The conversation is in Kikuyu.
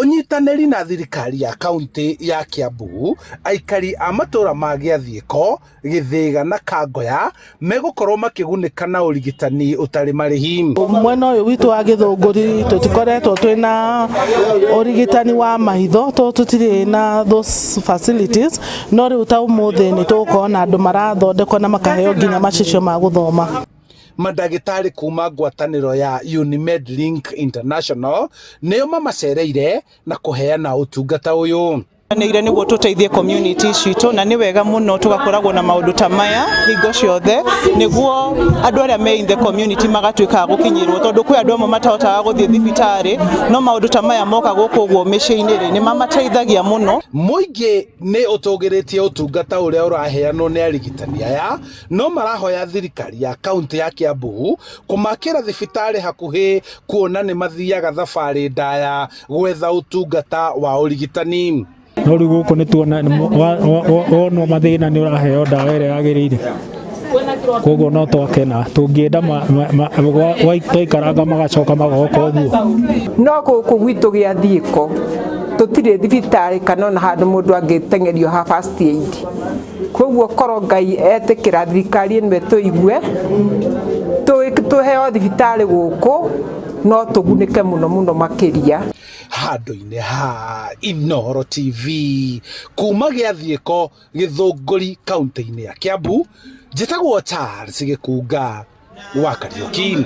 Ũnyitanĩri na thirikari ya kaunti ya Kiambu, aikari a matũra ma Gĩathiĩko, Gĩthĩga na Kangoya megũkorwo makĩgunĩka na ũrigitani ũtarĩ marĩhi. Mwena ũyũ witũ wa Gĩthũngũri tũtikoretwo twĩna ũrigitani wa maitho to tũtirĩ na those facilities, no rĩu ta ũmũthĩ nĩ tũgũkorwo na andũ marathondekwo na makaheo nginya macicio ma gũthoma. Mandagĩtarĩ kuma ngwatanĩro ya Unimed Link International nĩo mamacereire na kũheana ũtungata ũyũ. Nĩire nĩguo tũteithie community citũ, na nĩ wega mũno tũgakoragwo na maũndũ ta maya hingo ciothe, nĩguo andũ arĩa me in the community magatuĩka a gũkinyĩrwo, tondũ kwĩ andũ amwe matahotaga gũthiĩ thibitarĩ, no maũndũ ta maya moka gũkũ ũguo mĩciĩ-inĩ rĩ, nĩ mamateithagia mũno. Mũingĩ nĩ ũtũgĩrĩtie ũtungata ũrĩa ũraheanwo nĩ arigitani aya, no marahoya thirikari ya kaunti ya Kiambu kũmakĩra thibitarĩ hakuhĩ, kuona nĩ mathiaga thabarĩ ndaya gwetha ũtungata wa ũrigitani. No rĩu gũkũ nĩ tuona wonwo mathĩna nĩ ũraheo ndawa ĩrĩa yagĩrĩire, koguo no twakena. Tũngĩenda twaikaranga magacoka magoka ũguo. No gũkũ gwitũ Gĩathiĩko tũtirĩ thibitarĩ kana ona handũ mũndũ angĩteng'erio ha first aid. Koguo korwo Ngai etĩkĩra, thirikari ĩno ĩtũigue, tũheo thibitarĩ gũkũ, no tũgunĩke mũno mũno makĩria. Handũ-inĩ ha Inooro TV kuma Gĩathiĩko, Gĩthũngũri, kaunti-inĩ ya Kiambu, njĩtagwo Charles Gĩkunga wa Kariũki.